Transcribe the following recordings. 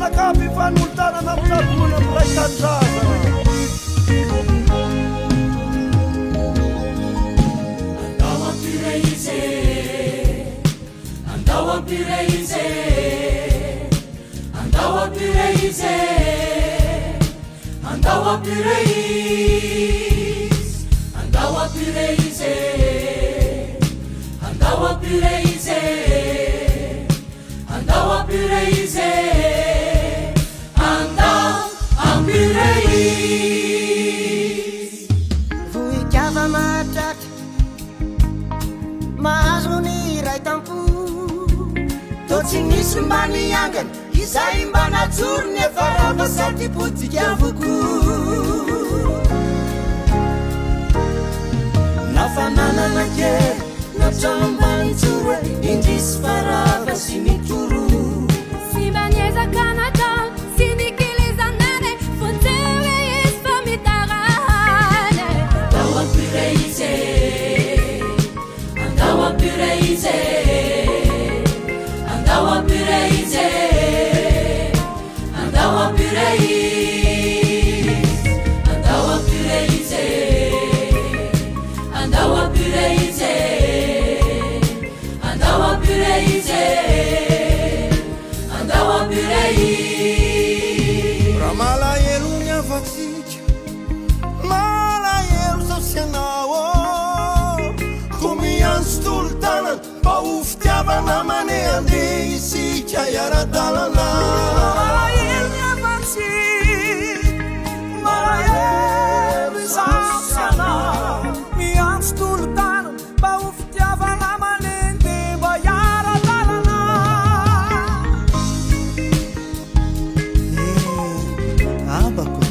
mianakavy mifanolo-tanana mitsaboana miray tanindrazana. Andao hampirehitse, andao hampirehitse, andao hampirehitse, andao hampirehitse, andao hampirehitse, andao hampirehitse, andao hampirehitse, andao hampirehitse. Vohikava mahatratra mahazo ny iray tampo. Toa tsy nisy mba niangana izay mba najoro nefa rava sady potika avokoa. Na fananana kely na trano mba nijoro e, indrisy fa rava sy nitoro. Sy mba niezaka natao sy nikelezanana e, vonjeo e izy fa mitaraina e. Andao hampirehitse, andao hampirehitse, andao hampirehitse, andao hampirehitse, andao hampirehitse, andao hampirehitse, andao hampirehitse, andao hampirehitse. Raha malahelo ny havantsika, malahelo zaho sy ianao ô. Koa miantso tolo-tanana mba ho fitiavana manehandeha isika hiara-dalana. Malahelo ny havantsika, malahelo izaho sy ianao. Miantso tolo-tanana mba ho fitiavana manendeha mba hiara-dalana. Eh, abako.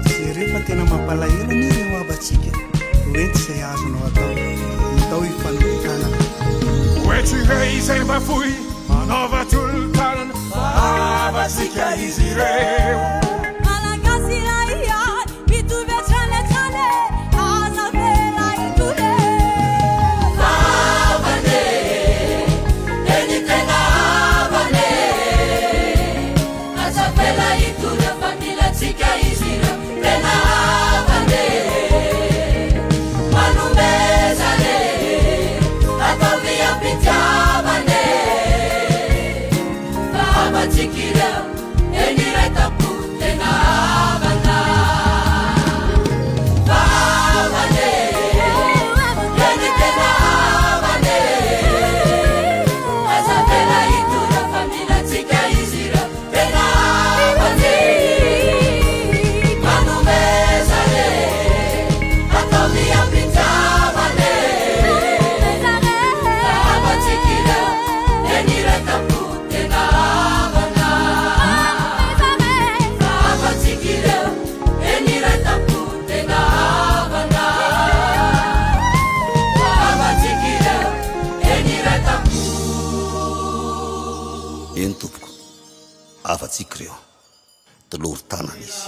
Jereo fa tena mampalahelo anie ireo havantsika. Hoento izay azonao atao. Ndao hifanolo-tanana. Hoento ireo izay mba foy, manaova tolo-tanana fa havantsika izy ireo. Malagasy iray ihany, mitovy hatrany hatrany e, aza avela hitory e. Havana e, eny tena havana e, aza avela hitory fa mila antsika izy ireo. Tena havana e, manomezana e, ataovy am-pitiavana e, fa havantsika ireo, eny iray tampo tena havana. Fa havana e, eny tena havana e, aza avela hitory fa mila antsika izy ireo. Tena havana e, manomezana e, ataovy am-pitiavana e, fa havantsika ireo, eny iray tampo tena havana. Fa havantsika ireo, eny iray tampo tena havana. Fa havantsika ireo, eny iray tampo. Eny tompoko, havantsika ireo, tolory tanana izy.